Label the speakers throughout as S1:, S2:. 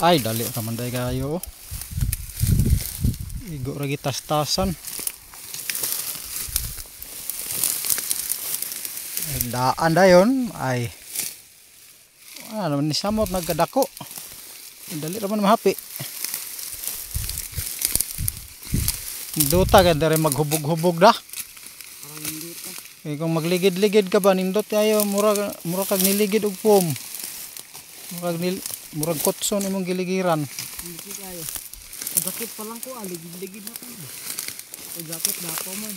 S1: Ay, dali raman day kayo. Igo ra gitastasan. Daan dayon ay ano ni samot nagkadako. Dali ra man mahapi. Duta kay dere maghubog-hubog da. Kay kung magligid-ligid ka ba nindot kayo, murag murag kag niligid og foam. Murag kotson imong giligiran.
S2: Hindi kayo. Jacket pa lang ko, ligid-ligid na ko. O jacket dako man.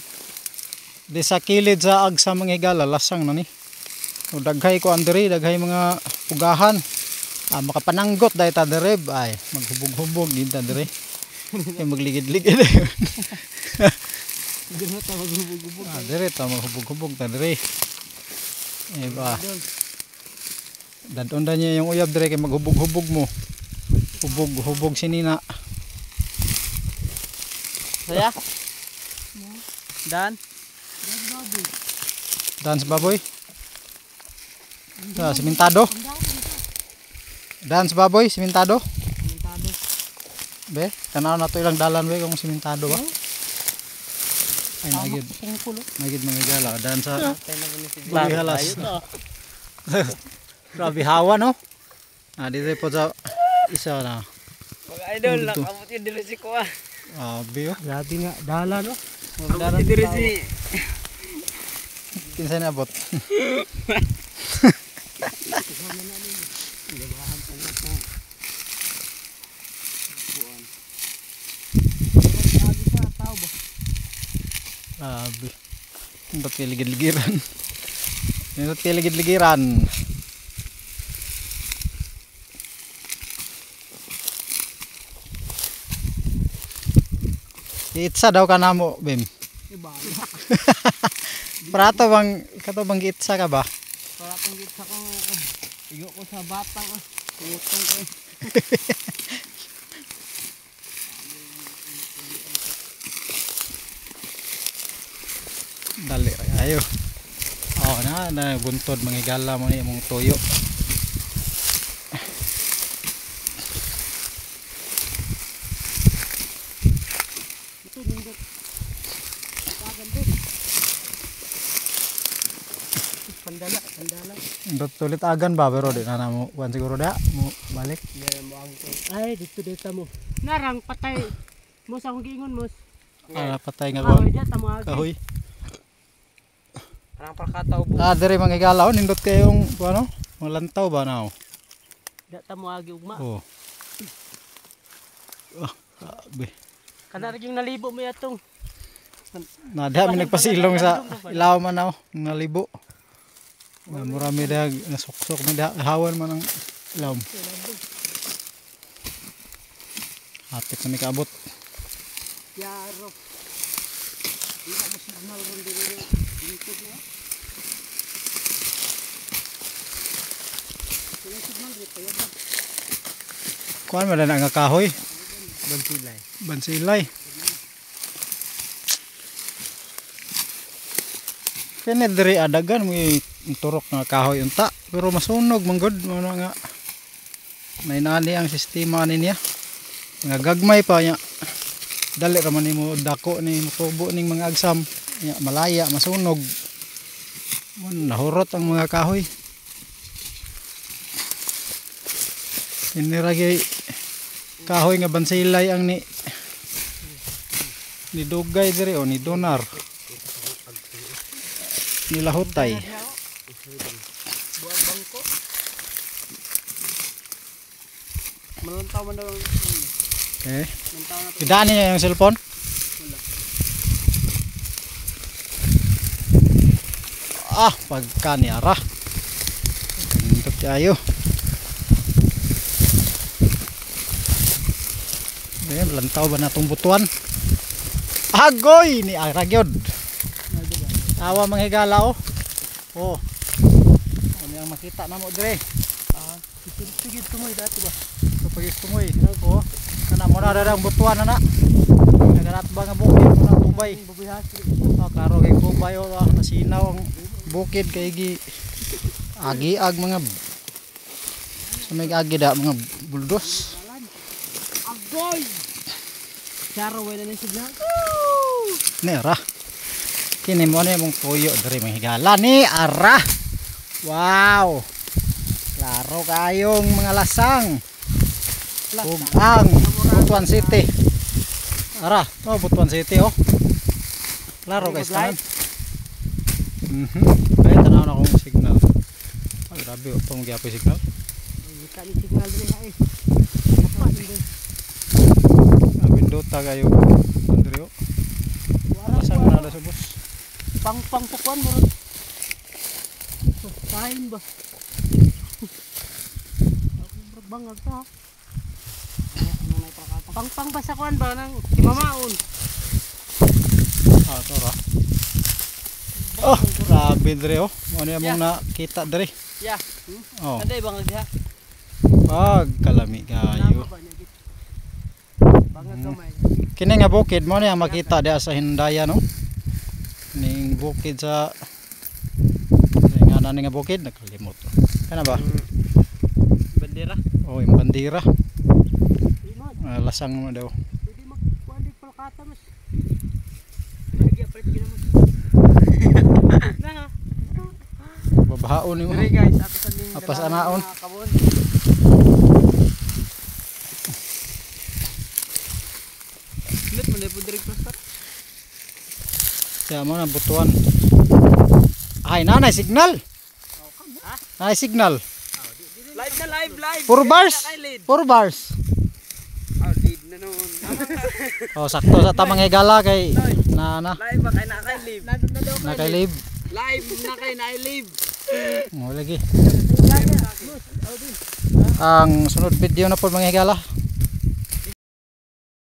S1: Di sa kilid sa agsa mga higala lasang na ni. O daghay ko andiri, daghay mga pugahan. Ah, makapananggot dahil ta dire ay maghubog-hubog din ta dire. Kay magligid-ligid.
S2: Dire ta maghubog-hubog.
S1: Ah, dire ta maghubog-hubog ta dire. Eh ba. Dadon niya yung uyab dire kay maghubog-hubog mo. Hubog-hubog sinina.
S2: Saya? Dan?
S1: Dance baboy. Ah, simentado. Dance baboy, simentado.
S2: Simentado.
S1: Be, tanaw na to ilang dalan be kung simentado ba. Ay nagid. Nagid mga higala dan sa halas. Grabe hawa no. Ah, dito po sa isa na.
S2: Mga idol, nakabot yung diri si kuha.
S1: Ah, be.
S2: Grabe nga dalan no. Dalan diri si
S1: kinsa na abot. Grabe. Nindot kay ligid-ligiran. Nindot kay ligid-ligiran. Itsa daw ka namo, Bim. Prato bang kato bang giitsa ka ba?
S2: Pratong giitsa ko. Igo ko sa batang ah. Utong ko.
S1: Dali ra kayo. Oh na na buntod mga higala mo ni imong tuyo.
S2: Pandala, pandala.
S1: Indot tulit agan ba pero di na na mo kuan siguro da mo balik.
S2: Ay dito dito mo. Narang patay mo sa akong giingon mo.
S1: Ah, patay nga kuan. Kahoy.
S2: Arang prakataw bu.
S1: Ah, diri mga higala oh, nindot kayong ano, mga lantaw ba now.
S2: Da ta mo agi ugma.
S1: Oh. Ah, grabe.
S2: Kana ra yung nalibo mo yatong.
S1: Nada mi nagpasilong sa ilaw man now, nalibo. Mura mi dag nasuksok mi da hawan man ang ilawom. Hapit na mi kaabot.
S2: Yaro. Di na mo signal ron diri dito na.
S1: Kuan man na nga kahoy.
S2: Bansilay.
S1: Bansilay. Kene diri adagan mo turok nga kahoy unta pero masunog man gud mo nga nainani ang sistema ni niya. Nga gagmay pa niya. Dali ra man nimo dako ni motubo ning mga agsam nya malaya masunog. Mon nahurot ang mga kahoy. Ini ra gyud kahoy nga bansilay ang ni dugay diri o ni donar. Nilahutay.
S2: Buat bangko. Malantaw man daw.
S1: Okay. Idaan niya yung cellphone?
S2: Wala.
S1: Ah, pagka ni ara. Nindot kayo. Ayan, lantaw ba natong butuan? Agoy ni ara gyud. Awa mga higala oh. Oh. Ano yung makita na mo dire?
S2: Ah, pigid tumoy dati ba?
S1: So pagid tumoy. Oh. Kana mo na ang butuan na na. Nagarat ba nga bukid mo na tubay. Oh, klaro kay tubay oh, nasinaw ang bukid kay gi agi-ag mga sa may agi da mga buldos.
S2: Goy! Klaro, wala na signal.
S1: Ni ara. Kini mo na mong tuyo diri, mga higala ni ara. Wow. Klaro kayong mga lasang. Ug ang Butuan City. Ara, oh, Butuan City oh. Klaro guys tanan. Ay, tanaw na akong signal. Ay, grabe oh, pa magyapon signal.
S2: Ay, ni signal diri ay.
S1: Ah, pindota kayo. Andreo. Lasang na sa bus.
S2: Pang pang pukuan mo. Kain ba? Murag bangag ta. Pang pang ba sa kuan ba nang si mamaon.
S1: Ah, ito ra. Oh, grabe dre oh. Ano yung mong nakita dre?
S2: Yeah.
S1: Oh,
S2: Kaday bangag diha.
S1: Pag kalami kayo.
S2: Bangag gamay.
S1: Kini nga bukid mo niya makita diha sa Hindaya, no? Ning bukid sa nga na nga bukid nakalimot. Kana ba?
S2: Bandera.
S1: Oh, yung bandera.
S2: Di man,
S1: Ah, lasang mo daw.
S2: pwede magkuan di palkata mas. Lagi palit gina mo. Na.
S1: Babahaon nimo.
S2: Diri guys, ato sa ning
S1: Apas anaon.
S2: Kabon. Lit mo na po diri pastor.
S1: Kaya mo na Butuan. Ay, nanay signal.
S2: Ha?
S1: Nanay signal.
S2: Live na live live.
S1: 4 bars. 4 bars.
S2: Oh, lead na noon.
S1: Oh, sakto sa tamang higala kay na na
S2: Live ba kay na kay live?
S1: na kay live.
S2: Live na kay na live.
S1: Oh, lagi. Ang sunod video na po, mga higala.